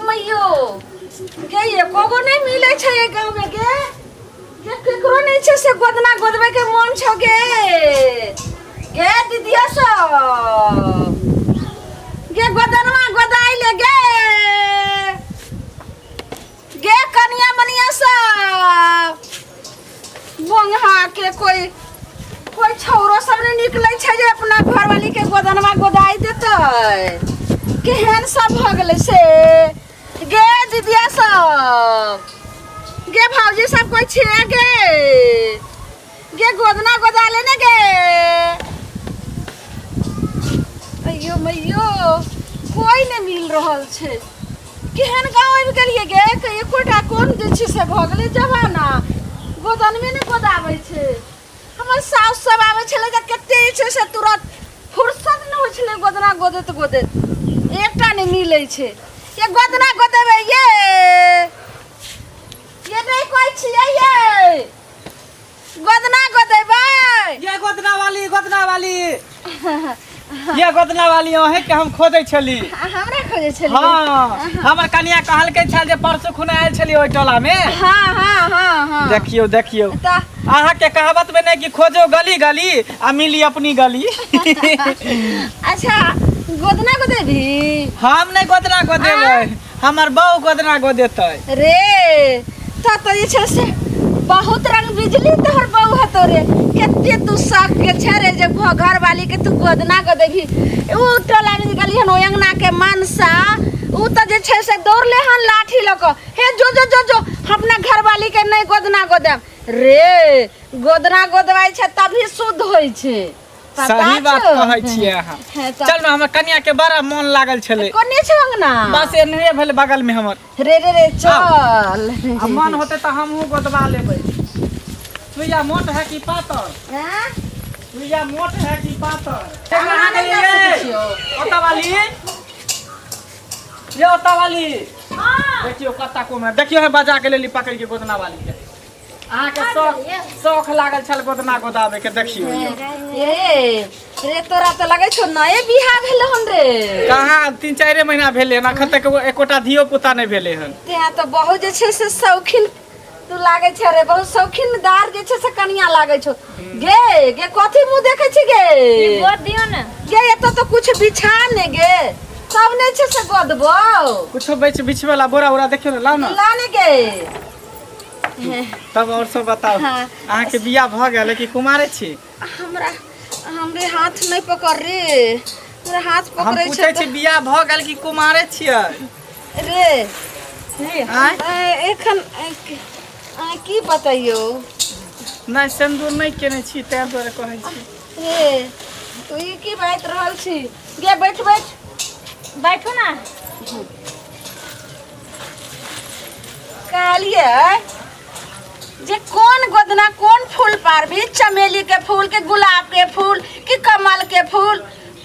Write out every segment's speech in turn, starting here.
मैयो गे, एको गो नहि मिलै छै एहि गाँवमे गे। गे, केकरो नहि छै से गोदना गोदबै के मन छौ गे? गे दीदिया सब गे, गोदनवा गोदाइ ले गे। गे कनिया मनिया सब, बोंगहा के कोई कोई छौरो सब नहि निकलै छै जे अपना घरवाली के गोदनवा गोदाइ देतै? केहन सब भऽ गेलै से गे? दीदिया सब गे, भौजी सब, कोई छियै गे? गे, गोदना गोदा ले ने गे। अयो मैयो, कोई नहि मिल रहल छै। केहन गाँव आबि गेलियै गे के एकोटा कोन जे छै से भऽ गेलै जमाना, गोदनमे नहि गोदाबै छै। हमर साउस सब आबै छलै तऽ कते जे छै से तुरंत फुर्सत नहि होइ छलै गोदना गोदैत गोदैत। एकटा नहि मिलै छै ये गोदना गोदेबै ये? ये नहि कोइ छियै ये गोदना गोदेबै? ये गोदना वाली, गोदना वाली, ये गोदना वाली, अहें के हम खोजै छली। हमरा खोजै छलियै? हाँ, हमर कनिया कहलकै छल जे परसू खुना आयल छली ओहि टोला में। हाँ हाँ हाँ हाँ देखियौ, देखियौ। तऽ अहाँ के कहावत में नहीं कि खोजो गली गली आ मिली अपनी गली। अच्छा, गोदना गोदेबी? हम नहीं गोदना गोदेबै, हमर बहू गोदना गोदेतै। रे, त तऽ जे छै से बहुत रंग बिजली तोहर बहू हतो रे। कते तू शौक के छै रे जे घरवाली के तू गोदना गोदेबी। उ टोला में गेली हन, ओहि अंगना के मनसा उ तऽ जे छै से दौड़ले हन लाठी लऽ कऽ, हे जो जो जो जो, हम अपना घरवाली के नहि गोदना गोदेब रे। गोदना गोदवाइ छै तभी शुद्ध होइ छै, पता सही बात छौ? कहै छियै अहाँ। हें, तऽ चल ने, हमर कनिया के बड़ा मोन लागल छलै। कोने छौ अंगना? बस एनहे भेल बगल में हमर। रे रे रे, चल। आ मन होते तऽ हमहूँ गोदवा लेबै। सुइया मोट है कि पातर? हैं? सुइया मोट है कि पातर? अहाँ नहि जा सकै छियौ। ओतऽ वाली, ये ओतऽ वाली, देखियौ कत्ता कोम है। देखियौ, है बजा के लेली पकड़ के गोदना वाली के। अहाँके शौक शौक लागल छल गोदना गोदाबे के, देखियौ यौ। ए रे, तोरा तऽ लगै छौ नये बियाह भेल हन रे। कहाँ, 3-4 महीना भेलै हन, अखन तक एकोटा धियो पुता नहि भेलै हन। तें तऽ बहुत जे छै से शौकीन तू लागै छै रे, बहुत शौकीनदार जे छै से कनिया लागै छौ गे। गे, कथी मुँह देखै छी गे? गोद दियौ ने। गे, एतऽ तऽ कुछ बिछा ने गे, तब नहि छै से गोदबौ। कुछो बेच बिछबै वाला बोरा उरा देखियौ ने, लाउ ने। ला ने गे। तब और सब बताउ। हाँ। अहाँके बियाह भऽ गेल कि कुमारे छी? हमरा हमरे हाथ नहि पकड़ रे, हमरा हाथ हम पकड़ै छै। पूछै छी, बियाह भऽ गेल कि कुमारे छियै? रे। आँय? एखन की बतैयौ। नहि, सिन्दूर नहि केने छी, ताहि दुआरे कहै छी। रे, तू ई की बाजि रहल छी गे? बैठ बैठ। बैठू ने। कहलियै जे कोन गोदना कोन फूल पारबी, चमेली के फूल के गुलाब के फूल कि कमल के फूल?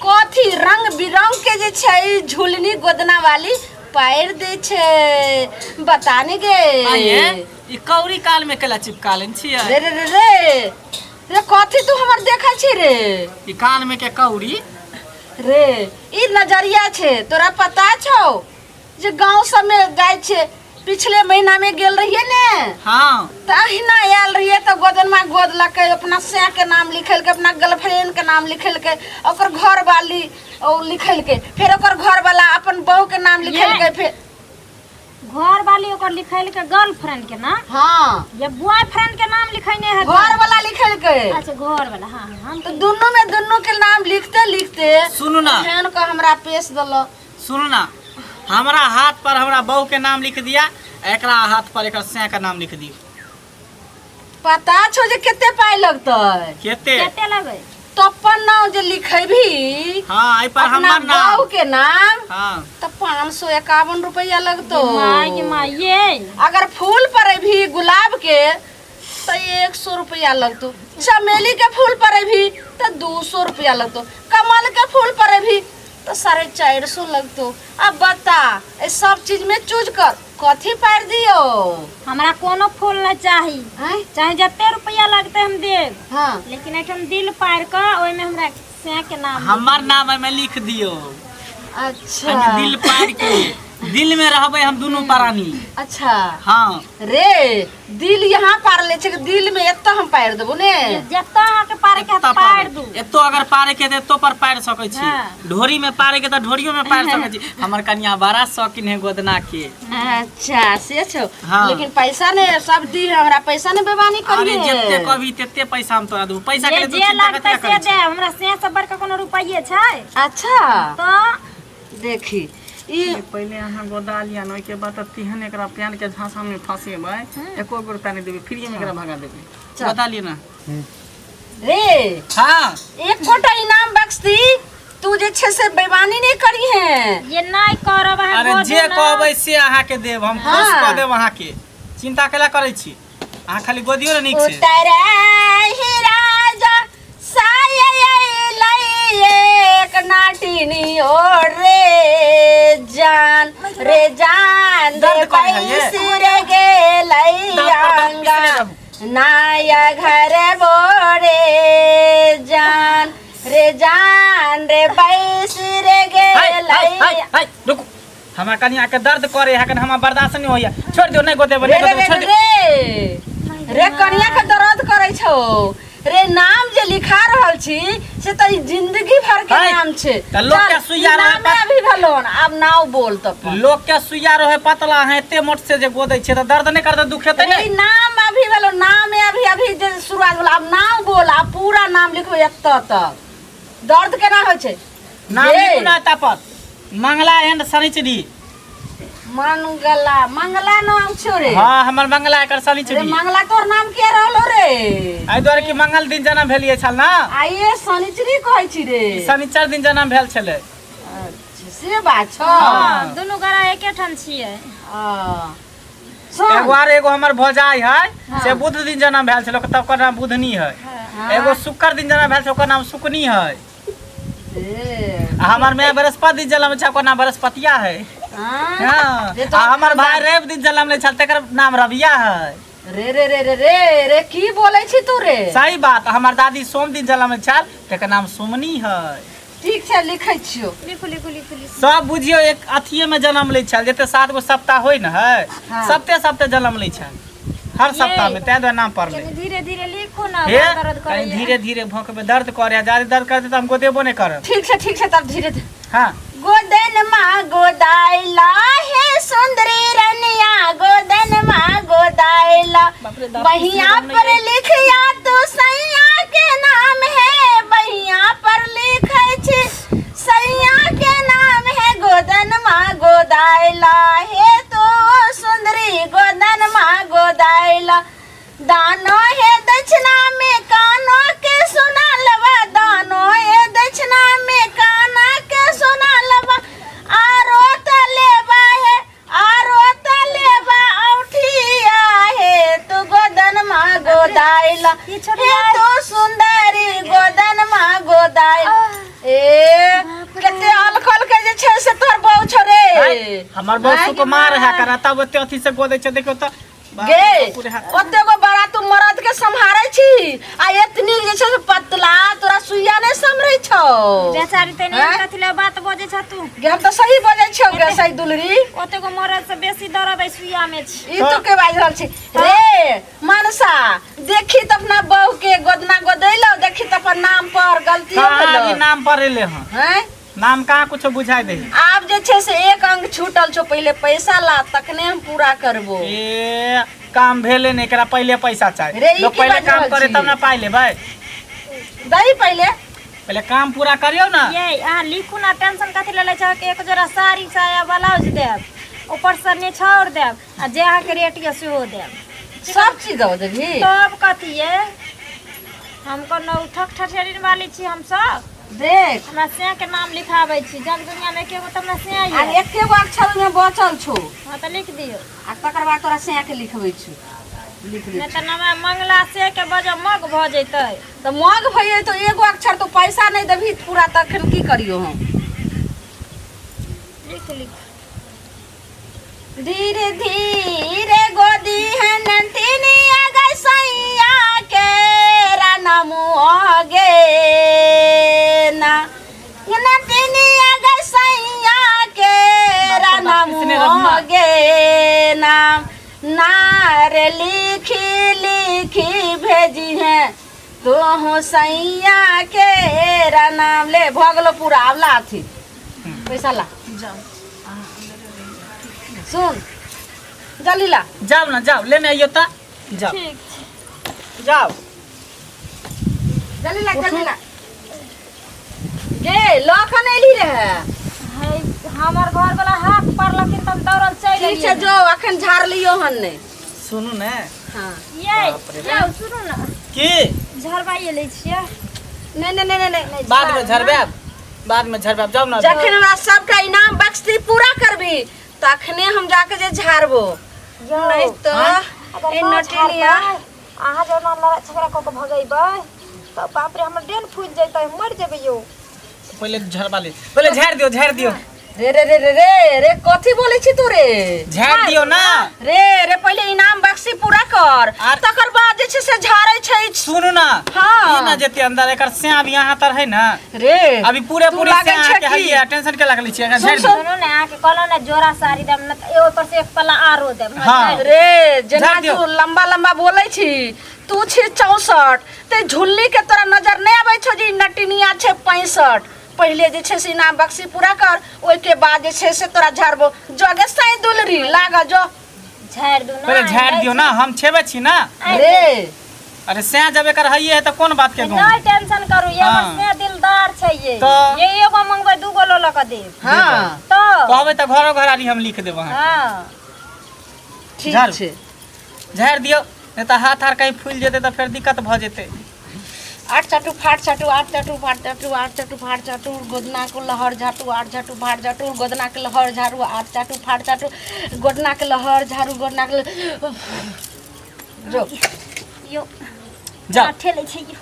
कथी रंग बिरंग के जे छै झुलनी गोदना वाली पारि दै छै, बता ने गे। आये, ई कौड़ी काल में केला चिपका लेने छियै? रे रे रे रे रे, कथी तू हमर देखै छी रे? ई कान में के कौड़ी। रे, ई नजरिया छै। तोरा पता छौ जे गांव सब में जाइ छै? पिछले महीना में गेल रहिए ने? हाँ। तऽ अहिना आयल रहिए तऽ गोदनमा गोदलकै, अपना सै के नाम लिखेलकै, अपना गर्लफ्रेंड के नाम लिखेलकै, ओकर घर वाली ओ लिखेलकै, फेर ओकर घर वाला अपन बहू के नाम लिखेलकै, फेर घर वाली ओकर लिखेलकै गर्लफ्रेंड के नाम? हाँ। या बॉयफ्रेंड के नाम लिखेने है? घर वाला लिखेलकै। अच्छा, घर वाला, हाँ हाँ। तऽ दुनू में दुनू के नाम लिखते लिखते सुनू ना। एहन के हमरा पेश देलक। सुनू ना, हमरा हाथ पर हमरा बहू के नाम लिख दिया, एकरा हाथ पर एकर सै के नाम लिख दियो। पता छौ जे कते पाइ लगतै? केते? कते लेबै? तो अपन नाम जे लिखेबही, हाँ, एहि पर अपना हमर नाम, बहू के नाम, हाँ, तऽ 551 रुपया लगतौ। माय के माय ये। अगर फूल पर अभी गुलाब के तो 100 रुपया लगतो, चमेली के फूल पर अभी तो 200 रुपया लगतो, कमल के फूल पर अभी तो 450 लगतो। अब बता, ए सब चीज में चूज कर, कथी पार दियो? हमरा कोनो फूल न चाही। आँय? चाहे जते रुपया लगतै हम देब। हाँ। लेकिन एहिठाम दिल पार कऽ ओहिमे हमरा सै के नाम लिख हमर नाम एहिमे लिख दियो। अच्छा। एहिमे दिल पार के। दिल में रहबै हम दुनू प्राणी। अच्छा। हाँ। रे दिल यहाँ पार ले छै, दिल में एतऽ हम पारि देबो ने। जतऽ अहाँके पारे के एतऽ पारि दू। एतो अगर पारे के तऽ एतो पर पारि सकै छी। हाँ। ढोरी में पारे के तऽ ढोरियो में पारि सकै छी। हमर कनिया बड़ा शौकीन है गोदना के। अच्छा से छौ। हाँ। लेकिन पैसा ने सब दी हमरा, पैसा ने बेमानी अरे करिए। जते कभी तेते पैसा हम तोरा देबो। पैसा के जे लिए तू जे चिंता लगतै कथी ला से करै दे, छी? हमरा से सब बड़का कोनो रुपैये छै। अच्छा तऽ देखी ई पहिले अहाँ गोदा लिअ ने, ओहिके बाद तऽ तेहन एकरा प्यान के झांसा में फंसेबै, एको गो रुपया नहि देबै, फ्रीए में एकरा भगा देबै। चल। गोदा लिअ ना। रे हाँ। एक गोटा इनाम बख्शती, तू जे छै से बेईमानी नहीं करी है। ये नहीं करब अहाँ। अरे गोदू जे ना। कहबै से अहाँके देब हम, खुश हाँ। कऽ देब अहाँके, चिंता केला करै छी? अहाँ खाली गोदियो ने नीक से। उतर ही राजा साये लई एक नाटिनी ओ रे जान रे जान रे दर्द करे है ये। पैसिर गेलै दर्द पर दर्द अंगा पिसने रहू। नाया घर बोरे जान रे जान रे बैसिर हाय, हाय, गेलै। हाय, हाय, रुकू, हमरा कनिया के दर्द करे है, कनि हमरा बर्दाश्त नहीं होइया, छोड़ दियौ, नहीं गोदेबै, रे नहीं रे गोदेबै, रे छोड़ दियौ। रे रे कनिया के दर्द करै छौ रे, नाम जे लिखा रहल छी से त ई जिंदगी भर के है, नाम छै। त लोक के चल, सुइया ई रहे नामे अभी भेलो न, आब नाव बोल त अपन। लोक के सुइया रहे पतला है, एते मोट से जे गोदै छै तऽ दर्द नहीं करतै, दुखेतै रे, नहीं? ई नाम अभी भेलो, नाम अभी अभी जे शुरुआत भेलो, आब नाव बोल, आब पूरा नाम लिखबै एतऽ तक, दर्द केना होइ छै? नाम रे, लिखू ना एतऽ पर, मंगला एंड शनिचरी। मंगला, मंगला नाम छौ रे? हाँ, हमर मंगला, एकर रे शनिचरी। मंगला तोर नाम के रहलो रे? एहि दुआरे कि मंगल दिन जन्म भेलियै छल ना। आइए शनिचरी कहै छी रे? शनिचर दिन जन्म भेल छलै। अच्छा से बात छौ। हाँ। दुनू गोरा एके ठाम छियै। आ, सुन। एगो आर एगो हमर भौजाई है, हाँ। से बुध दिन जन्म भेल छलै, ओकर तब ओकर नाम बुधनी है। हाँ। एगो शुक्र दिन जन्म भेल छै, ओकर नाम सुकनी है। ए, आ हमर माय बृहस्पति दिन जन्म छै, ओकर नाम बृहस्पतिया है। हाँ? हाँ। रे तो आ हमर भाई रवि दिन जन्म लै छल, तेकर नाम रविया है। रे रे रे रे रे रे की बोलै छी तू रे? सही बात। हमर दादी सोम दिन जन्म लै छल, तेकर नाम सोमनी है। ठीक छै, लिखै छियौ। लिखू लिखू लिखू लिखू। सब बुझियौ एक अथिये में जन्म लै छल, जते 7 गो सप्ताह होइ ने है, हाँ। सप्ते सप्ते जन्म लै छल हर सप्ताह में, तैं दुआरे नाम पड़लै। कनी धीरे धीरे लिखू ना। हे बड़ दर्द कनी करैया। धीरे धीरे भोंकबै, दर्द करे, ज्यादा दर्द करतै तऽ हम गोदेबो नहि करब। ठीक छै, ठीक छै, तब धीरे धीरे। हाँ। गोदन माँ गोदाइला हे सुंदरी रनिया, गोदन माँ गोदाइला, बाप रे, दाँत बहिया पिसने पर लिखिया तू सैया के नाम है, बहिया पर लिखै छी सैया के नाम है, गोदन माँ गोदाइला हे तू सुंदरी, गोदन माँ गोदाइला, दानो हे दक्षिणा में कानो के सुना लबा, दानो हे दक्षिणा में काना के सुना लबा, आरो त लेबा हे, आरो त लेबा औठिया हे तू गोदन माँ गोदाइला ई हे छोटका तू सुंदरी, गोदन माँ गोदाइला। ए कते अलकल के जे छै से तोहर बहू छौ रे। है, हमर बहुत सुकुमार है करा, तब ओते अथी से गोदै छै, देखियौ तऽ बाप गे रे, पूरे हाथ। ओते गो बड़ा तू मरद के सम्हारै छी आ एतनी जे छै से पतला तोरा सुइया नहि सम्हरै छौ। बेचारी तनी हैं? कथी ले बात बजै छ तू? गे हम तऽ सही बजै छियौ गे, सही दुलरी। ओते गो मरद से बेसी दर्द है सुइया में छी। ई तू के बाजि रहल छी रे मनसा? देखी तऽ अपना बहू के गोदना गोदैलो, देखी तऽ अपन नाम पर गलती कहाँ भेलो। अभी नाम पर एले हँ? हैं? नाम कहाँ कुछो बुझाइ दे। आब जे छै से एक अंग छूटल छौ, पहिले पैसा ला तखने हम पूरा करबो। ए काम भेले ने, एकरा पहिले पैसा चाही। रे, ई लोग की पहिले बाजि काम रहल करे छी? तब ने पाइ लेबै। दही पहिले। पहिले काम पूरा करियौ ने। ये अहाँ लिखू ना, टेंशन कथी ले लै छह? एक जोड़ा साड़ी साया ब्लाउज देब, ऊपर से निछाउर देब आ जे अहाँके रेट यऽ सेहो देब। सब चीज दऽ देबही? तब कथी ये, हम कोनो ठक ठठेरिन वाली छी हमसब? देख, हमरा सैं के नाम लिखाबै छी, जग दुनिया में एके गो तऽ हमरा सैं आ ये। एके गो अक्षर ओहिमे बचल छौ। हाँ तऽ लिख दियौ। आ तकर बाद तोरा सैं के लिखबै छी, लिख दे। नहि तऽ नमे मंगला से के बजऽ मग भऽ जैतै। तऽ मग भइए तऽ एगो अक्षर तो पैसा नहि देबही पूरा तखन की करियौ हम? लिख लिख। धीरे धीरे गोदी है नंदिनी गै सैया के रानमु गे ना, नंदिनी गै सैया के रानमु। लेने रहू ना। गे नाम नार लिखी लिखी भेजी है तोहू सैया के रा नाम ले भऽ गेलो पूरा। आब ला अथी पैसा ला। सुन जल्दी ला। जाओ ना, जाओ लेने आइयो त, जाओ। ठीक छै। जाओ। जल्दी ला, जल्दी ला। गे लखन एली रहे? है हमर घर वाला हाथ पड़लखिन त हम दौड़ल चलि ठीक छै। एलियै। जो अखन झाड़ लियो हन ने। सुनू ने। हाँ। ये बाप रे। यौ सुनू ने। की? झरबाइए लै छियै। नहीं नहीं नहीं नहीं नहीं। बाद में झरबायब, बाद में झरबायब, जाओ ना। जखन हमरा सबटा इनाम बख्शी पूरा करबी तखने हम जाके जे झाड़बो। यौ नहीं तो हाँ? अगर ए ना नटिनिया झाड़बै, अहाँ जेना लड़ाइ झगड़ा कऽ के भगेबै तऽ बाप रे हमर डेन फूलि जेतै, हम मरि जेबै यौ। पहिले झरबा ले, पहिले झाड़ दियो, झाड़ दियो। रे रे रे रे रे रे, कथी बोलै छी तू रे? झाड़ दियो ना। रे रे, पहिले इनाम बख्शी पूरा कर तकर बाद जे छै से झाड़ै छै। सुनू ना। हाँ। ई ना जेते अंदर एकर स्या भी यहाँ तर है ना। रे अभी पूरे तू पूरी लागल स्या छै के की? हइए, टेंशन के लागल छी, एकर सुन, झाड़ सुन। दियो। सुनू ने, अहाँके कहलहुँ ने जोड़ा साड़ी देब ने तऽ एगो पर से एक पल्ला आरो देब। हाँ। रे जेना झाड़ दियौ। तू लंबा लंबा बोलै छी, तू छी 64 ते झुल्ली के तोरा नजर नहि आबै छौ जे ई नटिनिया छै 65। पहिले जे छै से इनाम बख्शी पूरा कर, ओहिके बाद जे छै से तोरा झाड़बो। जगे साई दुलरी लाग जो। झाड़ि दू ना। पहिले झाड़ दियो ना, हम छेबे छी ना। रे अरे सैं जब एकर हइए है तऽ कोन बात के गम? नहि टेंशन करू, ये हाँ। हमर से दिलदार छै ये। तऽ? ये एगो मंगबै दूगो लऽ लऽ कऽ देब। हाँ। तऽ कहबै तऽ घरो घरारी हम लिख देब अहाँके। हाँ। ठीक झाड़ू। छै। झाड़ि दियौ, नहि तऽ हाथ आर कहीं फूलि जेतै तऽ फेर दिक्कत भऽ जेतै। आठ चाटू फाट चाटू, आठ चाटू फाट चाटू, आठ चाटू फाट चाटू, गोदना के लहर झाटू, आठ चाटू फाट चाटू, गोदना के लहर झाड़ू, आठ चाटू फाट चाटू, गोदना के लहर झाड़ू, गोदना के जो। यो। जाओ। ठेलै छै यो।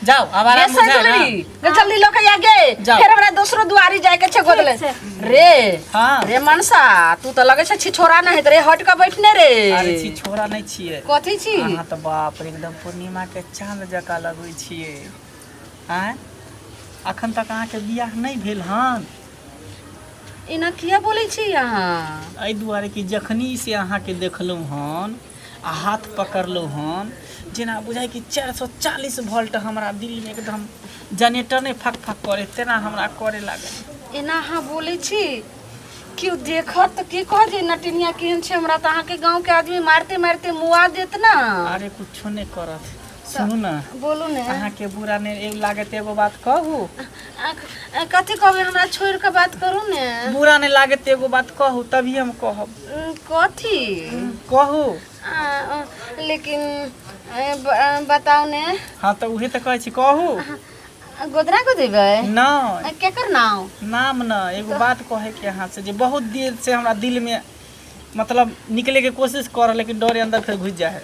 जाओ आब आराम ये से जाओ ना। सजली रे, जल्दी लऽ के आ गे। जाओ। फेर हमरा दोसरो दुआरी जाय के छै गोदले। ठीक छै। रे। हाँ। रे मनसा, तू तऽ लगै छै छिछोरा नहि रे, हट के बैठने रे। अरे छी छोरा नहि छियै। कथी छी? अहाँ तऽ बाप रे एकदम पूर्णिमा के चाँद जकाँ लगै छियै। आँय, अखन तक अहाँके बियाह नहि भेल हन? एना किया बोलै छी अहाँ? एहि दुआरे कि जखनी से अहाँके देखलहुँ हन आ हाथ पकड़लहुँ हन, जेना बुझाइ कि 440 वोल्ट हमरा दिलमे एकदम जनरेटर नहि फक फक करे तेना हमरा करे लागल। एना अहाँ बोलै छी, केओ देखत तऽ की कहत जे नटिनिया केहन छै? हमरा तऽ अहाँके गाँवके आदमी मारते मारते मुआ देत ना। अरे कुछो नहि करत। सुनू ने। बोलू ने। अहाँके बुरा नहि लागत एगो बात कहू? कथी कहबै? हमरा छोड़ि कऽ बात करू ने। बुरा नहि लागत एगो बात कहू तभी हम कहब। कथी? कहू। लेकिन बताउ ने। हाँ तऽ उहे तऽ कहै छी, कहू। गोदरा को देबै? नहि। केकर नाम? नाम न, एगो बात कहे के अहाँ से जे बहुत दिल से हमरा दिल में मतलब निकले के कोशिश कर, लेकिन डरे अंदर फिर घुस जाए है।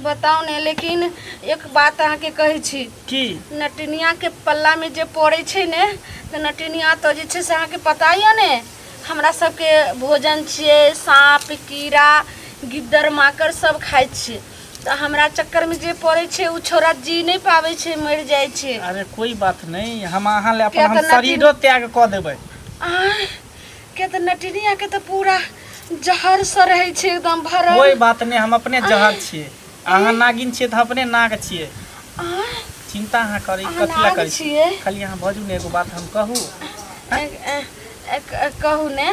बताउ ने। लेकिन एक बात अहाँके कहै छी। की? नटिनिया के पल्ला में जे पड़ै छै ने तऽ नटिनिया तऽ जे छै से अहाँके पता यऽ ने, हमरा सबके भोजन छियै साँप कीड़ा गिद्दर माकड़ सब खाइ छियै, तऽ हमरा चक्करमे जे पड़ै छै ओ छौड़ा जी नहि पाबै छै, मरि जाइ छै। अरे कोई बात नहीं, हम अहाँ ले अपन किया हम तऽ शरीरो त्याग कऽ देबै। आँय, किया तऽ नटिनिया के तऽ पूरा जहर से रहै छै एकदम भरल। कोई बात नहीं, हम अपने जहर छियै, अहाँ नागिन छियै तऽ हम अपने नाग छियै। आँय, चिंता अहाँ करी अहाँ कथी लए नाग करै छियै? छी? खाली अहाँ बजू ने, एगो बात हम कहू? कहू ने।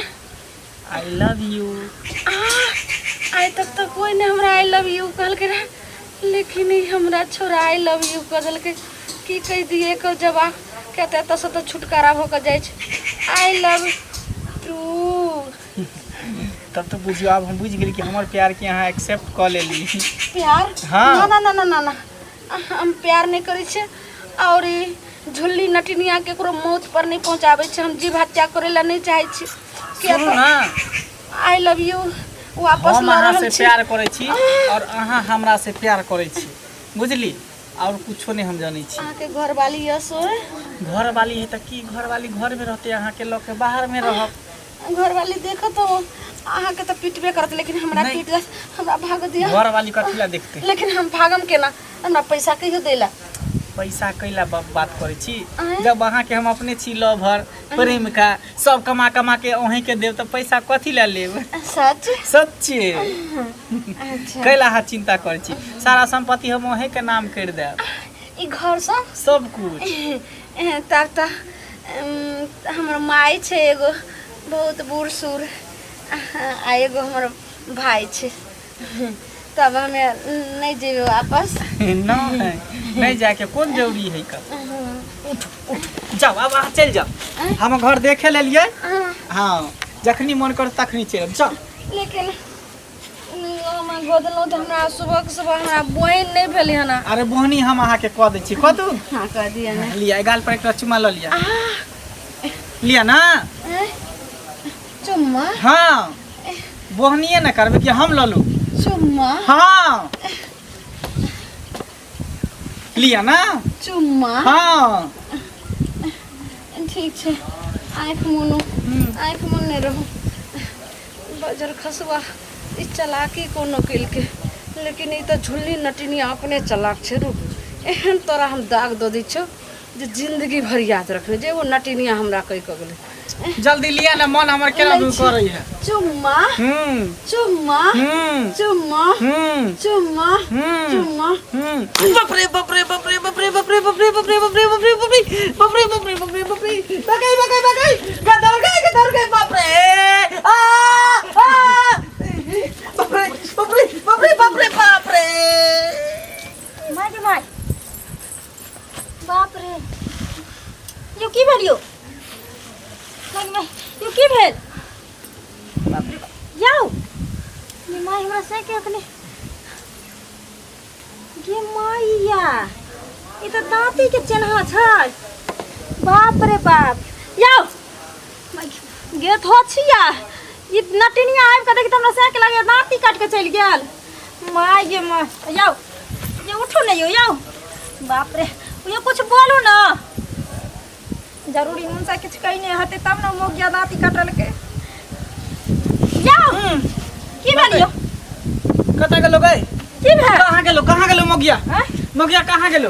I love you. आइ तक तऽ कोइ नहि हमरा I love you कहलकै रहए, लेकिन ई हमरा छोरा I love you कह देलकै। की कहि दियै एकर जवाब? किया तऽ एतऽसँ तऽ छुटकारा भऽ कऽ जाइ छै। I love two. तब तऽ बुझियौ आब हम बुझि गेली कि हमर प्यार के अहाँ एक्सेप्ट कऽ लेली। प्यार? हाँ। ना ना ना ना ना, हम प्यार नहि करै छियै आओर ई झुल्ली नटिनिया केकरो मौत पर नहि पहुँचाबै छै। हम जीव हत्या करै लए नहि चाहै छी। किया सुनू ना, I love you वापस हम लऽ अहाँ रहल से छी। प्यार करै छी और अहाँ हमरा से प्यार करै छी, बुझली? और कुछो नहि हम जानै छी। अहाँके घरवाली यऽ सोय? घरवाली है तऽ की, घरवाली घर में रहते, अहाँ के लऽ के बाहर में रहब। घरवाली देखत तो अहाँके तऽ पिटबे करत, लेकिन हमरा नहि। पीट देत, हमरा भाग दिअ। घरवाली कथी ला देखते? लेकिन हम भागम केना? हमरा पैसा कहियो देला। पैसा कैला बात करै छी? आँय? जब अहाँके हम अपने छी लवर प्रेमिका सब कमा कमा के अहीं के देब तऽ पैसा कथी लए लेब सच सच्चे अच्छा कैला अहाँ चिंता करै छी सारा संपत्ति हम अहीं के नाम करि देब ई घर सब सब कुछ तब तऽ हमर माय छै एगो बहुत बूढ़ सूढ़ आ एगो हमर भाय छै तब हमे नहि जेबै वापस नहि नहि जाके कोन जरूरी है का उठ उठ जाओ अब अहाँ चलि जाओ हम घर देखे लेलियै हाँ जखनी मन कर तखनी चलि आयब जाओ लेकिन हम गोदलहुँ तऽ हमरा सुबह के सुबह हमरा बोइन नहि भेलै हन अरे बोहनी हम अहाँके कऽ दै छी कऽ दू हाँ कह दिअ ने लिअ गाल पर एकटा चुमा लऽ लिअ लिअ ना चुम्मा हाँ बोहनिए ने करबै कि हम लऽ लू चुम्मा हाँ लिअ ना चुम्मा हाँ ठीक छै आँखि मुनू आँखि मुनने रहू बजर खसुआ ई चलाकी कोनो केलकै लेकिन ई तऽ झुल्ली नटिनी अपने चलाक छै रुक एहन तोरा हम दाग दऽ दै छियौ जे जिंदगी भर याद रखबे जे ओ नटिनिया हमरा कहि कऽ गेलै जल्दी लिअ ने मन हमर केना दूर करै है चुम्मा हम्म चुम्मा हम्म चुम्मा हम्म चुम्मा हम्म चुम्मा हम्म बाप रे बाप रे बाप रे बाप रे बाप रे बाप रे बाप रे बाप रे बाप रे बाप रे बाप रे बाप रे बाप रे बाप रे बगाई बगाई बगाई गदर गए गदर गए बाप रे आ आ बाप रे बाप रे बाप रे बाप रे बाप रे माय गे माय बाप रे यो की भेल यो माय गे माय यो की भेल बाप रे बाप याउ ये माय हमरा से के अखने गे माइया ई तऽ दाँती के चिन्ह छै बाप रे बाप याउ माय गे गे थो छिया ई नटिनिया आबि कऽ देखी तऽ हमरा सैक लागैया दाँती काटि कऽ चलि गेल माय गे माय यौ ये उठू ने यौ यौ बाप रे यौ कुछ बोलू ने जरूरी हुनसा किछु कहिने हेतै तब ने मोगिया दाँती कटलकै यौ की भेल यौ कतऽ गेलो गई की भेल कहाँ गेलो कहाँ गेलो मोगिया आँय? मोगिया कहाँ गेलो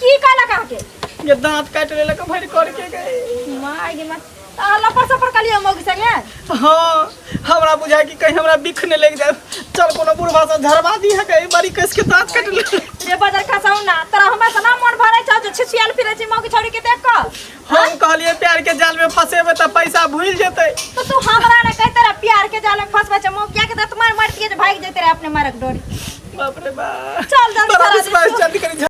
की कहलक अहाँके ये दांत काटि लेलक भरि करके गई माय गे माय तऽ अहाँ लपड़ सपड़ कलियै मौगी संगे हाँ हमरा बुझाय कि कहीं हमरा बिख ने लग जाए चल कोनो बुढ़वा से झरवा दी है कहीं बड़ी कस के दांत काट ले रे बजर खसाउ ना तोरा हमरा से ना मन भरै छौ जे छिछियाल फिरै छी मौगी छौड़ी के देख कऽ हम कहलिए प्यार के जाल में फंसेबे त पैसा भूल जेते तो तू हमरा ने कहते रह प्यार के जाल में फंसबै छै मौगिया के तऽ मार मारतियै जे भागि जैते रहे अपने मारक डोरी बाप रे बाप चल जल्दी तोरा चला विश्वास दे जल्दी करी।